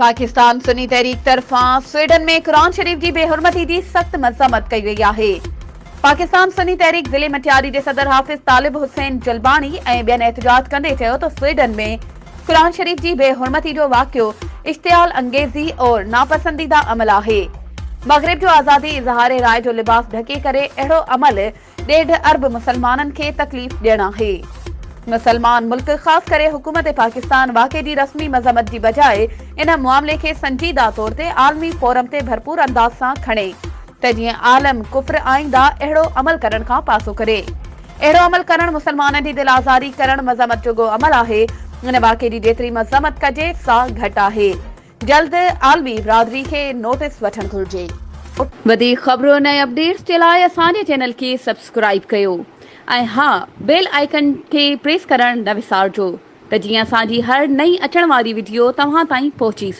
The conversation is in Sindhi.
پاڪستان سني تحريڪ طرفان سوئيڊن ۾ قرآن شريف جي بي حرمتي جي سخت مذمت ڪئي وئي آهي. پاڪستان سني تحريڪ ضلعي مٽياري جي صدر حافظ طالب حسين جلباڻي ۽ ٻين احتجاج ڪندي چيو ته سوئيڊن ۾ قرآن شريف جي بي حرمتي جو واقعو اشتعال انگيزي اور ناپسنديده عمل آهي. مغرب جو آزادي اظهار راء جو لباس ڍڪي ڪري اهڙو عمل ڏيڍ ارب مسلمانن کي تڪليف ڏيڻ آهي. مسلمان ملڪ خاص ڪري حڪومت پاڪستان واقعي جي رسمي مذمت جي بجاء ان معاملي کي سنجيده طور تي عالمي فورم تي ڀرپور انداز سان کڻي ته جيئن عالم ڪفر آئنده اهڙو عمل ڪرڻ کان پاسو ڪري. اهڙو عمل ڪرڻ مسلمانن جي دل آزاري ڪرڻ مذمت جوڳو عمل آهي. ان واقعي جي جيتري مذمت ڪجي سا گهٽ آهي. جلد عالمي برادري کي نوٽيس وٺڻ گهرجي. وڌيڪ خبرن ۽ اپڊيٽس جي لاء اسان جي چينل کي سبسڪرائيب ڪيو ۽ ها بيل آئيڪن کي پريس ڪرڻ نه وسارجو ته جيئن اسان جي هر نئين اچڻ واري وڊيو توهان تائين پهچي سگهي.